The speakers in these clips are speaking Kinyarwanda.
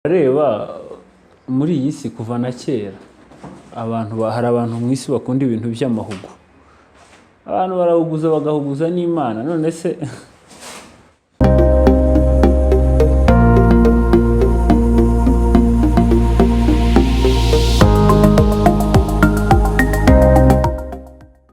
Reba, muri iyi si kuva na kera abantu hari abantu mu isi bakunda ibintu by'amahugu. Abantu barahuguza, bagahuguza n'Imana. None se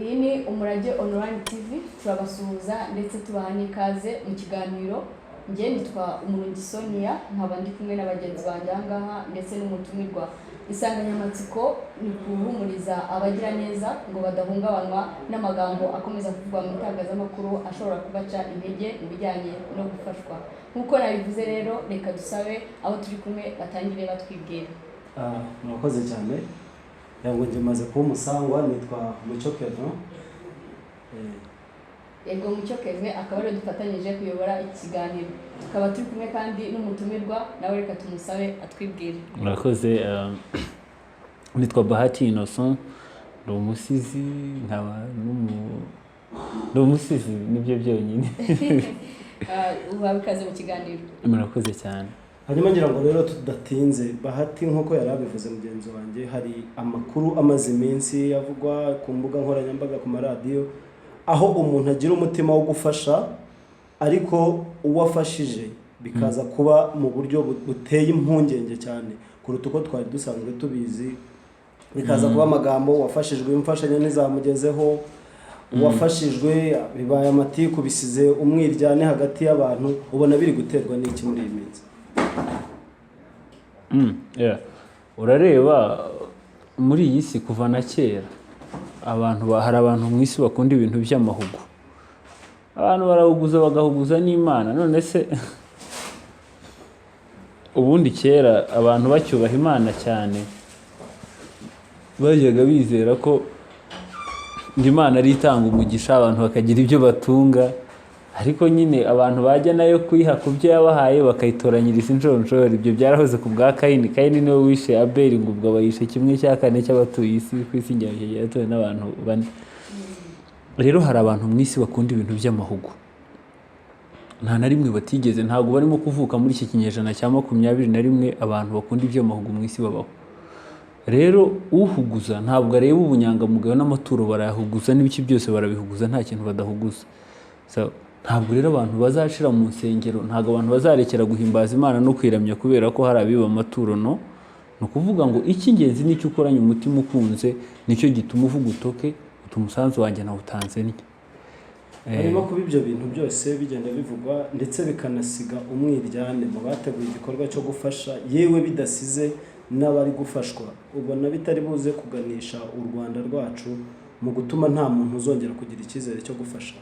Iyi ni Umurage Online TV, turabasuhuza ndetse tubaha n'ikaze mu kiganiro. Njye nitwa Umurungi Sonia, nkaba ndi kumwe na bagenzi banjye aha ngaha ndetse n'umutumirwa. Insanganyamatsiko ni guhumuriza abagira neza ngo badahungabanywa n'amagambo akomeza kuvugwa mu itangazamakuru ashobora kubaca intege mu bijyanye no gufashwa. Nk'uko nabivuze rero, reka dusabe abo turi kumwe batangire batwibwira. Ah, murakoze cyane. Ngo njye maze kuba umusangwa, nitwa Mucyo Kevin. Yego, Mucyo Kevin akaba ariwe dufatanyije kuyobora iki kiganiro. Tukaba turi kumwe kandi n'umutumirwa nawe, reka tumusabe atwibwire. Murakoze. Nitwa Bahati Innocent, ndi umusizi, nkaba ndi umusizi, nibyo byonyine. Uhawe ikaze mu kiganiro. Murakoze cyane. Hanyuma ngira ngo rero tudatinze, Bahati, nk'uko yari abivuze mugenzi wanjye, hari amakuru amaze iminsi avugwa ku mbuga nkoranyambaga, ku maradiyo, aho umuntu agira umutima wo gufasha ariko uwo afashije bikaza kuba mu buryo buteye impungenge cyane kuruta uko twari dusanzwe tubizi, bikaza kuba amagambo: wafashijwe imfashanyo ntizamugezeho, uwafashijwe bibaye amatiku, bisize umwiryane hagati y'abantu. Ubona biri guterwa n'iki muri iyi minsi? Yeah. Urareba, muri iyi si kuva na kera abantu hari abantu mu isi bakunda ibintu by'amahugu. Abantu barahuguza, bagahuguza n'Imana. None se ubundi kera abantu bacyubaha Imana cyane, bajyaga bizera ko ngo Imana ari itanga umugisha, abantu bakagira ibyo batunga. Ariko nyine abantu bajya nayo kuyiha ku byo yabahaye, bakayitoranyiriza injonjori. Ibyo byarahoze ku bwa Kayini. Kayini niwe wishe Abeli, ngo ubwo bayishe kimwe cya kane cy'abatuye isi. Ku isi ngira ngo yatowe n'abantu bane. Rero hari abantu mu isi bakunda ibintu by'amahugu, nta na rimwe batigeze, ntabwo barimo kuvuka muri iki kinyejana cya 21. Abantu bakunda iby'amahugu mu isi babaho. Rero uhuguza ntabwo areba ubunyangamugayo n'amaturo, barayahuguza, n'ibiki byose barabihuguza, nta kintu badahuguza. So, ntabwo rero abantu bazashira mu nsengero, ntabwo abantu bazarekera guhimbaza Imana no kwiramya kubera ko hari abiba amaturo. No ni ukuvuga ngo icy'ingenzi nicyo ukoranye umutima ukunze, nicyo gituma uvuga utoke uti: "Umusanzu wanjye nawutanze ntya." Harimo kuba ibyo bintu byose bigenda bivugwa ndetse bikanasiga umwiryane mu bateguye igikorwa cyo gufasha, yewe bidasize n'abari gufashwa. Ubona bitari buze kuganisha u Rwanda rwacu mu gutuma nta muntu uzongera kugira icyizere cyo gufasha?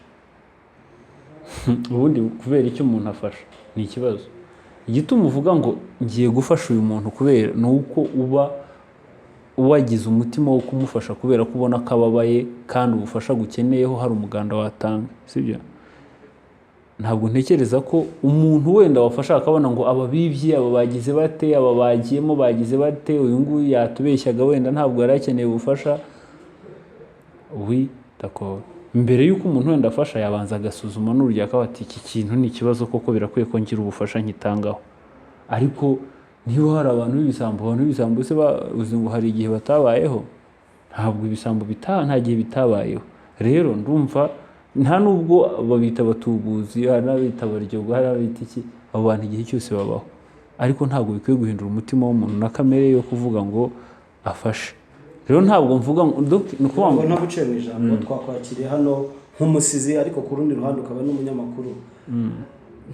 Ubundi kubera icyo umuntu afasha ni ikibazo. Igituma uvuga ngo ngiye gufasha uyu muntu kubera ni uko uba wagize umutima wo kumufasha, kubera ko ubona ko ababaye kandi ubufasha gukeneyeho hari umuganda watanga, sibyo? Ntabwo ntekereza ko umuntu wenda wafasha akabona ngo aba bibye, aba bagize bate, aba bagiyemo bagize bate, uyu nguyu yatubeshyaga, wenda ntabwo yari akeneye ubufasha. Oui, d'accord, mbere y'uko umuntu wenda afasha yabanza agasuzuma n'urugero, akaba ati: "Iki kintu ni ikibazo koko, birakwiye ko ngira ubufasha nkitangaho." Ariko niba hari abantu b'ibisambo, abantu b'ibisambo se uzi ngo hari igihe batabayeho? Ntabwo ibisambo bitaha, nta gihe bitabayeho. Rero ndumva nta nubwo babita abatubuzi, hari n'ababita abaryogo, hari n'ababita iki, abo bantu igihe cyose babaho. Ariko ntabwo bikwiye guhindura umutima w'umuntu na kamere yo kuvuga ngo afashe. Rero ntabwo mvuga ngo ni ukuvuga ngo Ngo ntaguciye mu ijambo, twakwakiriye hano nk'umusizi, ariko ku rundi ruhande ukaba n'umunyamakuru.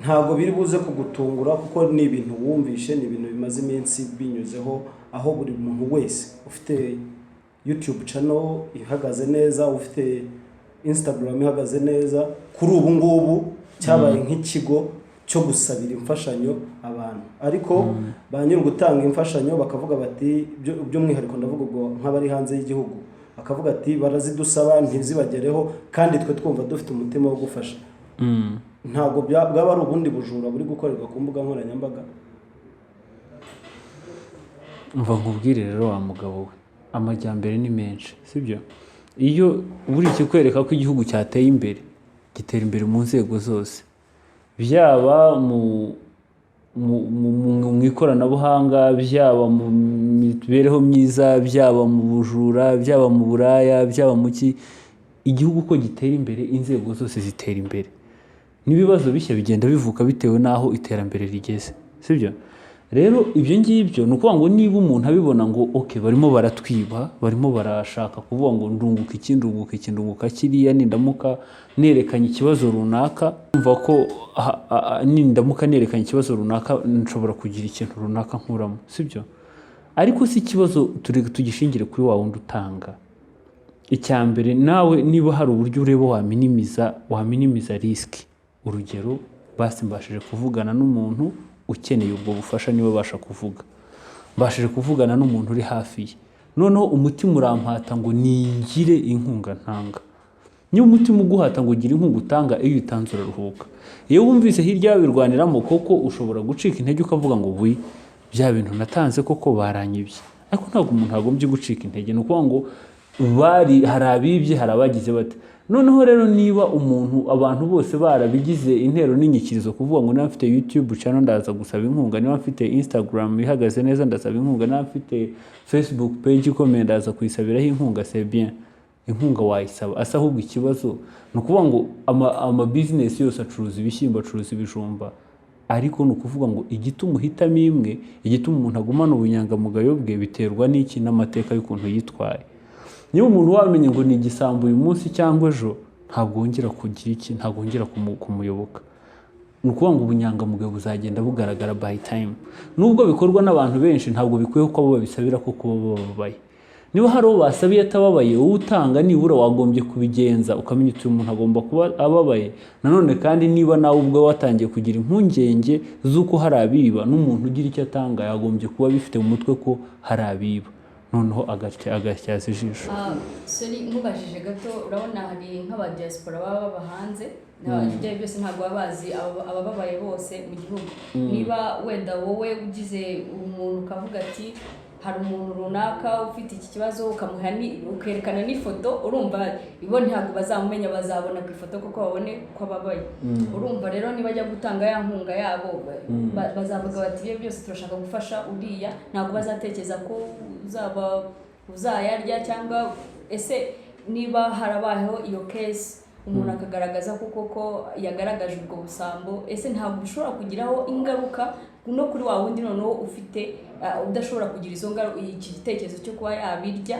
Ntabwo biri buze kugutungura kuko ni ibintu wumvishe, ni ibintu bimaze iminsi binyuzeho, aho buri muntu wese ufite YouTube channel ihagaze neza, ufite Instagram ihagaze neza, kuri ubu ngubu cyabaye nk'ikigo cyo gusabira imfashanyo abantu. Ariko ba nyiri gutanga imfashanyo bakavuga bati, by'umwihariko ndavuga ubwo nk'abari hanze y'igihugu, bakavuga ati: "Barazidusaba ntizibagereho kandi twe twumva dufite umutima wo gufasha." Ntabwo bwaba ari ubundi bujura buri gukorerwa ku mbuga nkoranyambaga? Mva nkubwire rero wa mugabo we, amajyambere ni menshi, sibyo? Iyo buri ikikwereka ko igihugu cyateye imbere, gitera imbere mu nzego zose, byaba mu mu ikoranabuhanga, byaba mu mibereho myiza, byaba mu bujura, byaba mu buraya, byaba mu ki, igihugu uko gitera imbere, inzego zose zitera imbere, n'ibibazo bishya bigenda bivuka bitewe n'aho iterambere rigeze, sibyo? Rero ibyo ngibyo ni ukuvuga ngo niba umuntu abibona ngo ok, barimo baratwiba, barimo barashaka kuvuga ngo ndunguka iki, ndunguka iki, ndunguka kiriya, nindamuka nerekanye ikibazo runaka, numva ko nindamuka nerekanye ikibazo runaka nshobora kugira ikintu runaka nkuramo, sibyo? Ariko si ikibazo, turi tugishingire kuri wa wundi utanga. Icya mbere, nawe niba hari uburyo ureba waminimiza risk. Urugero, basi mbashije kuvugana n'umuntu ukeneye ubwo bufasha, niba abasha kuvuga, mbashije kuvugana n'umuntu uri hafi ye, noneho umutima urampata ngo ningire inkunga ntanga. Niba umutima uguhata ngo ugire inkunga utanga, iyo uyitanze uraruhuka. Iyo wumvise hirya babirwaniramo, koko ushobora gucika intege ukavuga ngo bui, bya bintu natanze koko baranyibye. Ariko ntabwo umuntu yagombye gucika intege. Ni ukuvuga ngo bari hari abibye, hari abagize bate. Noneho rero niba umuntu, abantu bose barabigize intero n'inyikirizo kuvuga ngo niba mfite YouTube channel ndaza gusaba inkunga, niba mfite Instagram ihagaze neza ndasaba inkunga, niba mfite Facebook page ikomeye ndaza kuyisabiraho inkunga, c'est bien, inkunga wayisaba. Asa ahubwo ikibazo ni ukuvuga ngo ama business yose acuruza ibishyimbo, acuruza ibijumba, ariko ni ukuvuga ngo igituma uhitamo imwe, igituma umuntu agumana ubunyangamugayo bwe biterwa n'iki? N'amateka y'ukuntu yitwaye. Niba umuntu wamenye ngo ni igisambo uyu munsi cyangwa ejo, ntabwo wongera kugira iki, ntabwo wongera kumuyoboka. Ni ukuvuga ngo ubunyangamugayo buzagenda bugaragara by time. Nubwo bikorwa n'abantu benshi, ntabwo bikwiye ko abo babisabira ko kuba bababaye. Niba hari uwo basabiye atababaye, wowe utanga nibura wagombye kubigenza ukamenya uti uyu muntu agomba kuba ababaye. Nanone kandi niba nawe ubwawe watangiye kugira impungenge z'uko hari abiba, n'umuntu ugira icyo atanga yagombye kuba abifite mu mutwe ko hari abiba, noneho agatyaza ijisho. Sorry, nkubajije gato. Urabona hari nk'abadiaspora baba baba hanze, ibyo ari byo byose ntabwo baba bazi abababaye bose mu gihugu. Niba wenda wowe ugize umuntu ukavuga ati hari umuntu runaka ufite iki kibazo, ukamuha ukerekana n'ifoto, urumva ibo ntabwo bazamumenya, bazabona ku ifoto kuko babone ko ababaye. Urumva rero niba bajya gutanga ya nkunga yabo, bazavuga bati ibyo byose turashaka gufasha uriya, ntabwo bazatekereza ko uzaba uzayarya. Cyangwa ese niba harabayeho iyo case, umuntu akagaragaza ko koko yagaragaje ubwo busambo, ese ntabwo bishobora kugiraho ingaruka no kuri wa wundi noneho ufite udashobora kugira izo ngaruka, iki gitekerezo cyo kuba yabirya,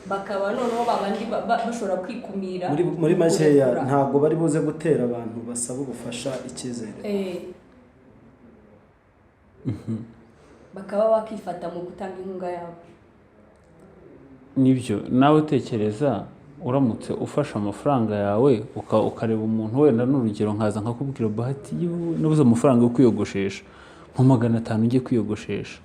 bakaba noneho babandi bashobora kwikumira Muri makeya, kurekura. ntabwo bari buze gutera abantu basaba ubufasha icyizere. Bakaba bakifata mu gutanga inkunga yabo. Nibyo, nawe utekereza uramutse ufashe amafaranga yawe ukareba umuntu, wenda n'urugero nkaza nkakubwira Bahati, yewe nabuze amafaranga yo kwiyogoshesha, nka 500 ujye kwiyogoshesha,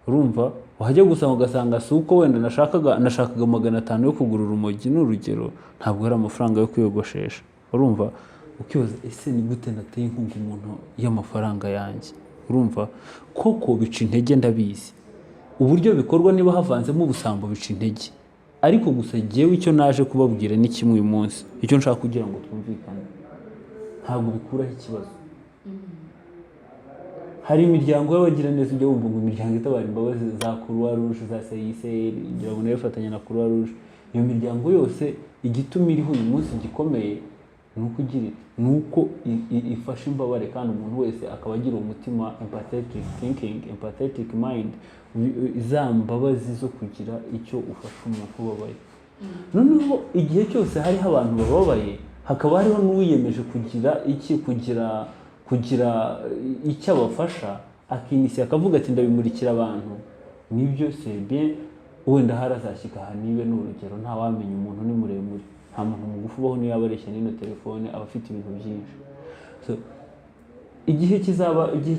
urumva wajya gusanga ugasanga si uko wenda nashakaga 500 yo kugura urumogi, ni urugero, ntabwo ari amafaranga yo kwiyogoshesha. Urumva ukibaza, ese ni gute nateye inkunga umuntu y'amafaranga yanjye? Urumva koko bica intege, ndabizi uburyo bikorwa, niba havanzemo ubusambo bica intege. Ariko gusa jyewe icyo naje kubabwira ni kimwe uyu munsi, icyo nshaka kugira ngo twumvikane, ntabwo bikuraho ikibazo. Hari imiryango y'abagiraneza, ujya wumva ngo imiryango itabara imbabazi za Croix Rouge, za CICR, ngira ngo nayo ifatanya na Croix Rouge. Iyo miryango yose igituma iriho uyu munsi gikomeye ni uko igira iti ni uko ifasha imbabare, kandi umuntu wese akaba agira umutima empathetic thinking, empathetic mind, za mbabazi zo kugira icyo ufasha umuntu ubabaye. Noneho igihe cyose hariho abantu bababaye, hakaba hariho n'uwiyemeje kugira iki, kugira icyo abafasha, akinisiye akavuga ati ndabimurikira abantu, nibyo, c'est bien. Wenda harazashyika aha nibe, ni urugero, ntawamenya, umuntu ni muremure, nta muntu mugufi ubaho, niyo yaba areshya n'ino telefone aba afite ibintu byinshi. So, igihe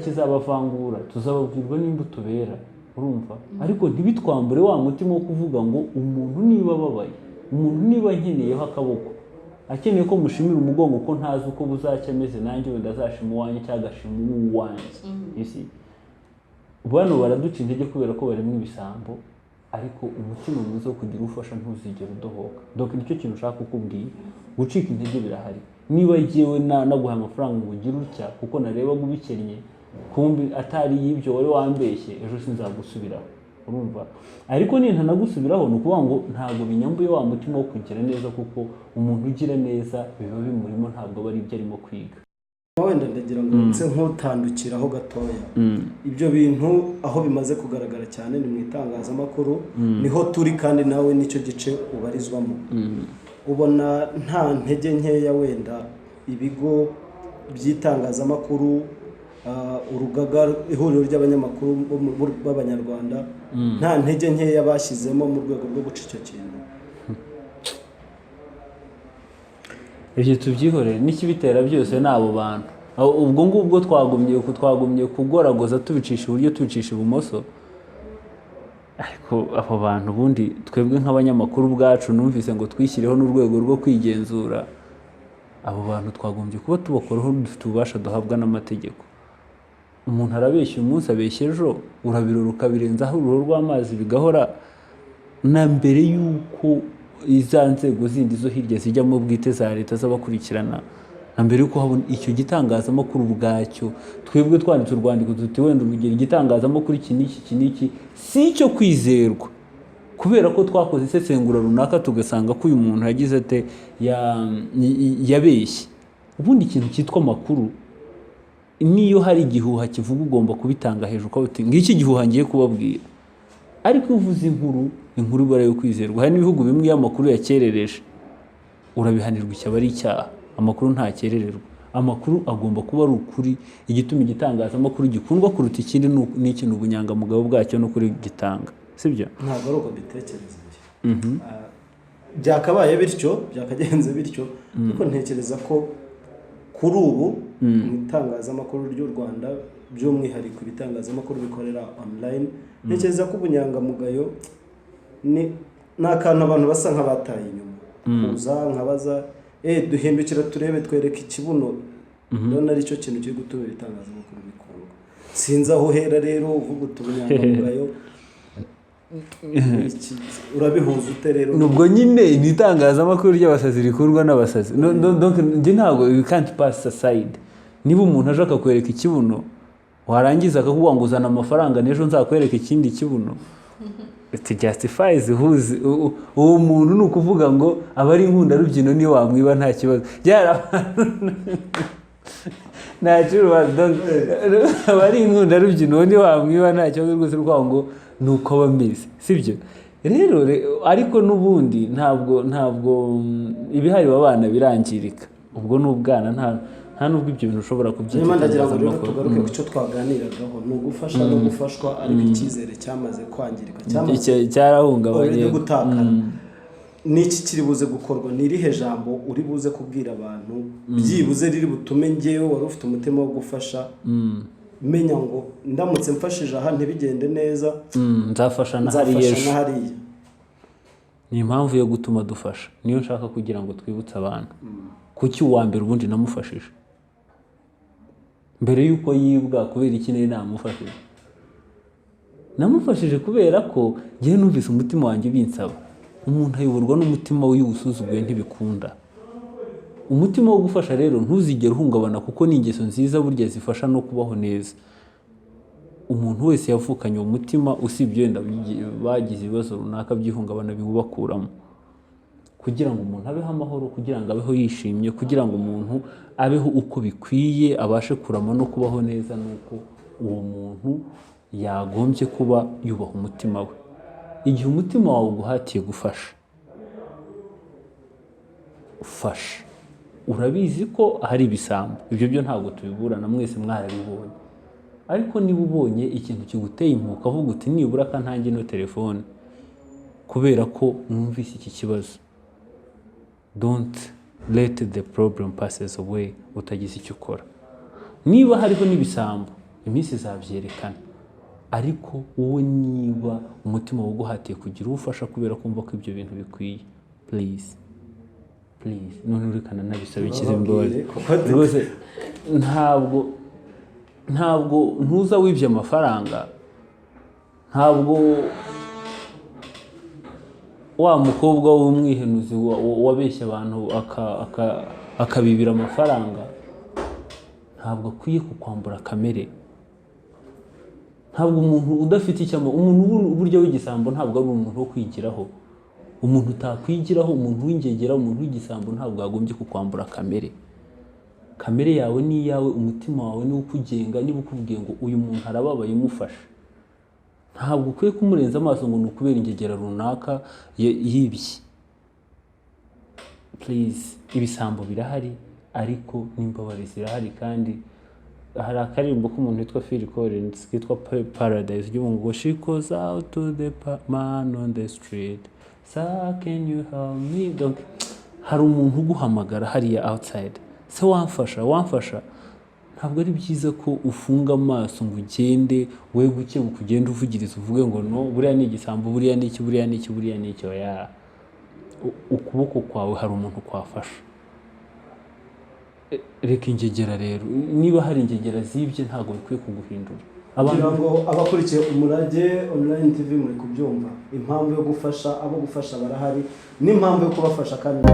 kizabavangura, tuzababwirwa n'imbuto bera. Urumva, ariko ntibitwambure wa mutima wo kuvuga ngo umuntu niba ababaye, umuntu niba ankeneyeho akaboko, akeneye ko mushimira umugongo, ko ntazi uko buzacya ameze, nanjye wenda azashima uwanjye cyangwa agashima uw'uwanjye. You see? Bano baraduca intege kubera ko barimo ibisambo, ariko umutima mwiza wo kugira ufasha ntuzigere udohoka. Donc nicyo kintu ushaka kukubwira, gucika intege birahari. Niba jyewe naguhaye amafaranga ngo ugire utya kuko narebaga ubikennye. Kumbi atari y'ibyo wari wambeshye, ejo sinzagusubiraho, urumva? Ariko nintanagusubiraho, ni ukuvuga ngo ntabwo binyambuye wa mutima wo kugira neza, kuko umuntu ugira neza biba bimurimo, ntabwo aba ari ibyo arimo kwiga. Wenda ndagira ngo nse nk'utandukiraho gatoya. Ibyo bintu aho bimaze kugaragara cyane ni mu itangazamakuru, niho turi, kandi nawe nicyo gice ubarizwamo. Ubona nta ntege nkeya wenda ibigo by'itangazamakuru, urugaga, ihuriro ry'abanyamakuru b'abanyarwanda, nta ntege nkeya bashyizemo mu rwego rwo guca icyo kintu? Ibyo tubyihorere, n'ikibitera byose ni abo bantu. Ubwo ngubwo twagumye kugoragoza, tubicisha iburyo, tubicisha ibumoso, ariko abo bantu ubundi twebwe nk'abanyamakuru ubwacu, numvise ngo twishyireho n'urwego rwo kwigenzura. Abo bantu twagombye kuba tubakoraho, dufite ububasha duhabwa n'amategeko. Umuntu arabeshya uyu munsi, abeshya ejo, urabirora ukabirenzaho uruhu rw'amazi, bigahora. Na mbere y'uko iza nzego zindi zo hirya zijyamo bwite za leta z'abakurikirana, na mbere y'uko habona icyo gitangazamakuru ubwacyo, twebwe twanditse urwandiko tuti: "Wenda urugero, igitangazamakuru iki n'iki, iki n'iki si icyo kwizerwa, kubera ko twakoze isesengura runaka tugasanga ko uyu muntu yagize ate, yabeshye." Ubundi ikintu cyitwa amakuru, niyo hari igihuha kivuga, ugomba kubitanga hejuru, ukavuga uti: "Ngiki gihuha ngiye kubabwira." Ariko iyo uvuze inkuru, inkuru iba ari iyo kwizerwa. Hari n'ibihugu bimwe iyo amakuru yakerereje urabihanirwa, icyaba ari icyaha. Amakuru ntakerererwa, amakuru agomba kuba ari ukuri. Igituma igitangazamakuru gikundwa kuruta ikindi ni ikintu ubunyangamugayo bwacyo n'ukuri gitanga, sibyo? Ntabwo ari uko mbitekereza njye. Byakabaye bityo, byakagenze bityo, ariko ntekereza ko kuri ubu mu itangazamakuru ry'u Rwanda, by'umwihariko ibitangazamakuru bikorera online, ntekereza ko ubunyangamugayo ni akantu abantu basa nk'abataye inyuma. Kuza nkabaza, duhindukira turebe, twereke ikibuno, ndabona aricyo kintu kiri gutuma ibitangazamakuru bikundwa. Sinzi aho uhera rero uvuga uti ubunyangamugayo. Urabihuza ute rero? Nubwo nyine ni itangazamakuru ry'abasazi rikorwa n'abasazi. No, donc njye ntabwo, you can't pass aside. Niba umuntu aje akakwereka ikibuno, warangiza akakubwira ngo uzana amafaranga n'ejo nzakwereka ikindi kibuno, it justifies who's uwo muntu. Ni ukuvuga ngo aba ari inkundarubyino, niyo wamwiba nta kibazo. Byari nta donc aba ari inkundarubyino, uwo niyo wamwiba nta kibazo rwose, rwaho ngo ni uko aba ameze, sibyo rero? Ariko n'ubundi ntabwo ibihari abana birangirika, ubwo ni ubwana, nta nubwo ibyo bintu ushobora kubyita Hanyuma ndagira ngo rero itangazamakuru. tugaruke ku cyo twaganiragaho, ni ugufasha no gufashwa, ariko icyizere cyamaze kwangirika, cyamaze Cyarahungabanye. already gutakara. Ni iki kiri buze gukorwa? Ni irihe jambo uri buze kubwira abantu byibuze riri butume ngewe wari ufite umutima wo gufasha menya ngo ndamutse mfashije aha ntibigende neza, Nzafasha na hariya nzafasha ejo? na hariya. Ni impamvu yo gutuma dufasha, niyo nshaka kugira ngo twibutse abantu. Kuki uwa mbere ubundi namufashije mbere y'uko yibwa? Kubera iki nari namufashije? Namufashije kubera ko ngewe numvise umutima wanjye ubinsaba. Umuntu ayoborwa n'umutima we, iyo uwusuzuguye ntibikunda. Umutima wo gufasha rero ntuzigere uhungabana, kuko ni ingeso nziza burya zifasha no kubaho neza. Umuntu wese yavukanye uwo mutima, usibye wenda bagize ibibazo runaka by'ihungabana biwubakuramo. Kugira ngo umuntu abeho amahoro, kugira ngo abeho yishimye, kugira ngo umuntu abeho uko bikwiye, abashe kurama no kubaho neza, ni uko uwo muntu yagombye kuba yubaha umutima we. Igihe umutima wawe uguhatiye gufasha, fasha. Urabizi ko hari ibisambo, ibyo byo ntabwo tubiburana, mwese mwarabibonye. Ariko niba ubonye ikintu kiguteye impuhwe, ukavuga uti: "Nibura ka ntange ino telefone kubera ko numvise iki kibazo," don't let the problem passes away utagize icyo ukora. Niba hariho n'ibisambo, iminsi izabyerekana. Ariko wowe niba umutima waguhatiye kugira uwo ufasha kubera kumva ko ibyo bintu bikwiye, please, please, none urekana nabisaba ikize imbabazi. Kuko Rwose ntabwo ntuza wibye amafaranga, ntabwo wa mukobwa w'umwihenuzi wabeshya abantu akabibira amafaranga, ntabwo akwiye kukwambura kamere. Ntabwo umuntu udafite icyo umuntu burya w'igisambo ntabwo ari umuntu wo kwigiraho. Umuntu utakwigiraho, umuntu w'ingegera, umuntu w'igisambo ntabwo yagombye kukwambura kamere. Kamere yawe ni iyawe, umutima wawe niwo ukugenga. Niba ukubwiye ngo uyu muntu arababaye, umufashe, ntabwo ukwiye kumurenza amaso ngo ni ukubera ingegera runaka yibye. Please, ibisambo birahari, ariko n'imbabare zirahari. Kandi hari akaririmbo k'umuntu witwa Phil Collins kitwa Paradise, ugira ngo: "She calls out to the man on the street, sir, can you help me?" Donc hari umuntu uguhamagara hariya outside: "Se wamfasha, wamfasha?" Ntabwo ari byiza ko ufunga amaso ngo ugende we gukebuka, ugende uvugiriza, uvuge ngo no, buriya ni igisambo, buriya ni iki, buriya ni iki, buriya ni iki. Oya. Ukuboko kwawe hari umuntu kwafasha. Reka ingegera rero, niba hari ingegera zibye, ntabwo bikwiye kuguhindura. Kugira Abantu ngo abakurikiye Umurage Online TV muri kubyumva, impamvu yo gufasha, abo gufasha barahari, n'impamvu yo kubafasha kandi.